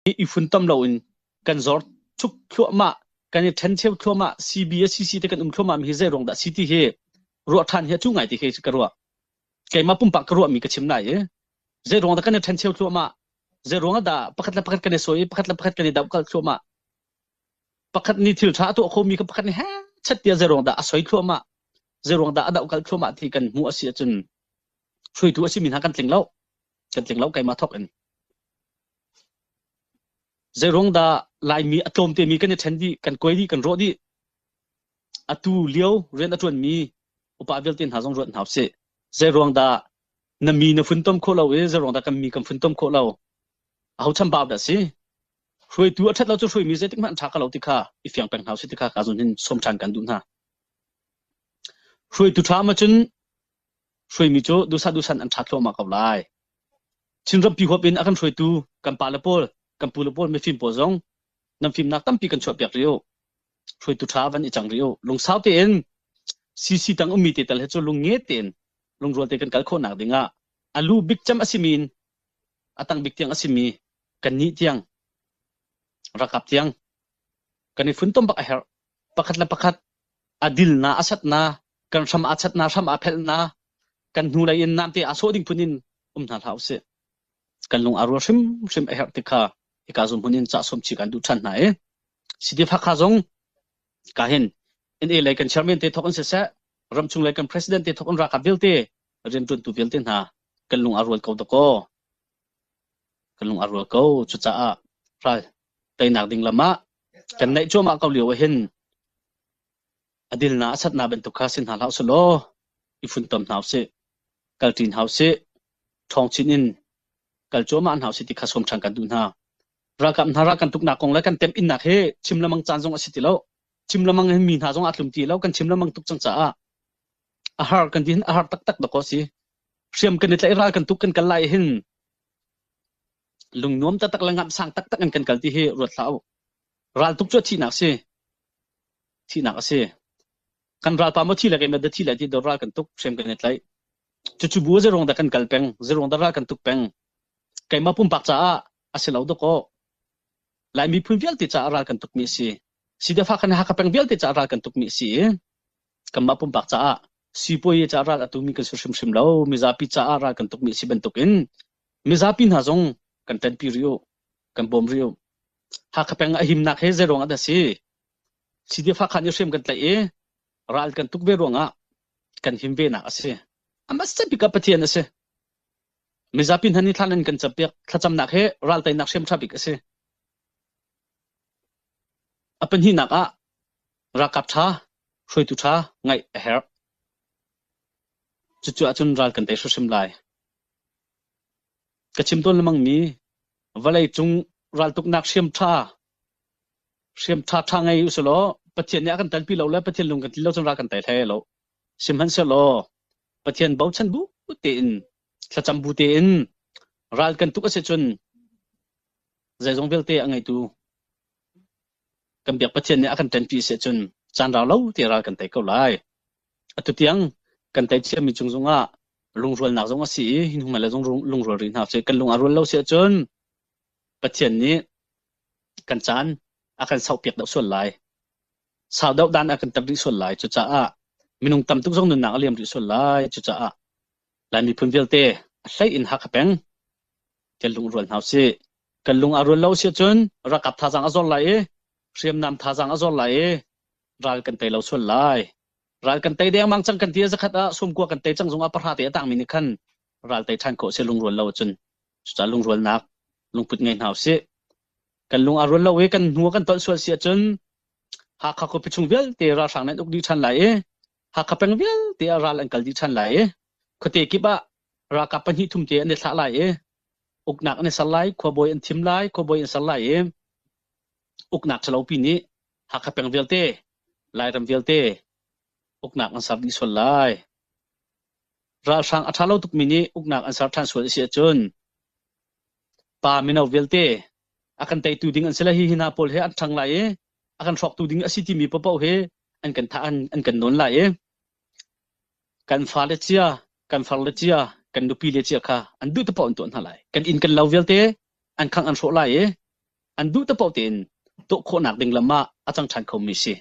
I funtom loin kan zor chuk thluahmah, kan i ṭhencheu thluahmah, CB a CC te kan um thluahmah mi hi zei ruang dah si ti hi ruah ṭhan hi a cu ngai ti khi ka ruah. Keimah pumpak ka ruahmi ka chim lai i zei ruang dah kan i ṭhencheu thluahmah, zei ruang ah dah pakhat le pakhat kan i sawi i pakhat le pakhat kan i dohkalh thluahmah. Pakhat nih thil ṭha a tuah khomi kha pakhat nih he chet tiah zei ruang dah a soi thluahmah, zei ruang dah a dohkalh thluahmah ti kan hmuh a si ahcun hruaitu a simi hna kan tling lo. Kan tling lo keimah thawk in. Zeiruang dah Laimi a tlawmtemi kan i ṭhen dih, kan kuai dih, kan rawh dih? Atu lio rian a ṭuanmi upa vialte hna zong ruat hna usih. Zeiruang dah na mi na funtom khawh lo i zeiruang dah kan mi kan funtom khawh lo? Aho chambau dah si? Hruaitu a ṭhat lo cu hruaimi zeitik hmanh an ṭha kho lo ti kha i fiang peng hna usih ti kha ka zun hin sawm ṭhan kan duh hna. Hruaitu ṭha ma cun hruaimi cu duhsah duhsan an ṭha thluahmah ko lai. Chinrampi huap in a kan hruaitu kan pale pawl, kan pule pawl mifim pawl zong nan fimnak tampi kan chuahpiak rih u. Hruaitu ṭha van i cang rih u. Lungsau tein CC tang ummi te tal he cu lungnge tein lungrual te kan kal khawhnak dingah a lu bik cem a simi in a tang bik tiang a simi kan nih tiang ralkap tiang kan i funtom bak a herh. Pakhat le pakhat a dilna a satna kan hram aa chatna hram aa phelhna kan hnulei in namte aa sawh ding phun in um hna hlah usih. Kan lung aa rual hrimhrim a herh ti kha hika zum hmun in cah sawm chi kan duh ṭhan hna i CDF Hakha zong ka hin NA lei kan chairman te thawk in siseh ramchung lei kan president te thawk in ralkap vialte rianṭuantu vialte hna kan lung aa rual ko dakaw kan lung aa rual ko. Cucaah ral teinak ding lam ah kan naih cuahmah ko lio ah hin A dilna a satna bantuk kha si hna hlah usih i funtom hna usih, kalṭi hna usih, ṭhawng chin in kal cuahmah hna usih ti kha sawm ṭhan kan duh hna. Ralkap hna ral kan tuknak kong le kan temhinnak hi chim lemang caan zong a si ti lo. Chim lemang hin mi hna zong aa tlum ti lo. Kan chim lemang tuk cang caah a har kan ti hin a har taktak dawkaw a si. Hriam kan i tlaih ral kan tuk kan kal lai hin lungnuam taktak le ngamh sang taktak in kan kal ti hi ruat hlah u. Ral tuk cu a thihnak si. Thihnak a si. Kan ralpa maw thi le keimah dah thi lai ti do ral kan tuk hriam kan i tlaih. Cucu bu zeruang dah kan kal peng, zeruang dah ral kan tuk peng. Keimah pumpak caah a si lo dawkaw. Lai miphun vialte caah ral kan tukmi a si. Sidafa kan Hakha peng vialte caah ral kan tukmi a si i kanmah pumpak caah sipuayi caah ral a tumi kan si hrimhrim lo. Mizapi caah ral kan tukmi a si bantukin mizapi hna zong kan ṭanpi rih u, kan bawm rih u. Hakha peng a himnak hi zeiruang ah dah si? CDF Hakha nih hriam kan tlaih i ral kan tuk ve ruangah kan him venak a si. A hmasa bik ah Pathian a si. Mizapi hna nih thlan an kan campiak. Thlacamnak hi ral teinak hriam ṭha bik a si. A pahnihnak ah ralkap ṭha, hruaitu ṭha ngaih a herh. Cucu ahcun ral kan tei hrimhrim lai. Ka chim tawn lengmangmi vawlei cung raltuknak hriam ṭha hriam ṭha ṭha ngei usih law Pathian nih a kan telpi lo le Pathian lung kan tlin lo cun ral kan tei hlei lo. Sihmanhsehlaw Pathian bochan bu tein thlacam bu tein ral kan tuk a si cun zeizong vialte a ngeitu kan biak Pathian nih a kan ṭanpi si cun caan rau lo te ral kan tei ko lai. Atu tiang kan tei ciami cung zongah lungrualnak zong a si i hi hnu le zong lungrual rih hna usih. Kan lung a rual lo si ahcun Pathian nih kan caan a kan sauhpiak deuh sual lai. Sau deuh dan a kan ter rih sual lai. Cucaah minung tam tuk zong nunnak a liam rih sual lai. Cucaah Lai miphun vialte a hlei in Hakha peng kan lungrual hna usih. Kan lung a rual lo si ahcun ralkap thazaang a zor lai i hriamnam thazaang a zor lai i ral kan tei lo sual lai. Ral kan tei dengmang cang kan ti a zakhat ah sumkua kan tei cang zongah pahra te a tangmi nih khan ral tei ṭhan khawh si lungrual lo ahcun. Cucaah lungrualnak lungput ngei hna usih. Kan lung aa rual lo i kan hnu kan tolh sual si ahcun Hakha khuapi chung vialte ralhrang nih an uk dih ṭhan lai i Hakha peng vialte ah ral an kal dih ṭhan lai i khuate kip ah ralkap pahnih thum te an i thlah lai i uknak an i ser lai, khuabawi an thim lai, khuabawi an ser lai i uknak ṭhalopi nih Hakha peng vialte, Lairam vialte uknak an ser dih sual lai. Ralhrang a ṭha lo tukmi nih uknak an ser ṭhan sual a si ahcun pa mino vialte a kan teitu ding an si le hi hi hna pawl hi an ṭhang lai i a kan hrawktu ding a si timi paohpaoh hi an kan thah an kan nawn lai i kan fale cia kan farle cia kan nupi le cia kha an duh te paoh an tuah hna lai. Kan inn kan lo vialte an khangh an hrawh lai i. An duh te paoh tein tuah khawhnak ding lam ah a cang ṭhan khomi si.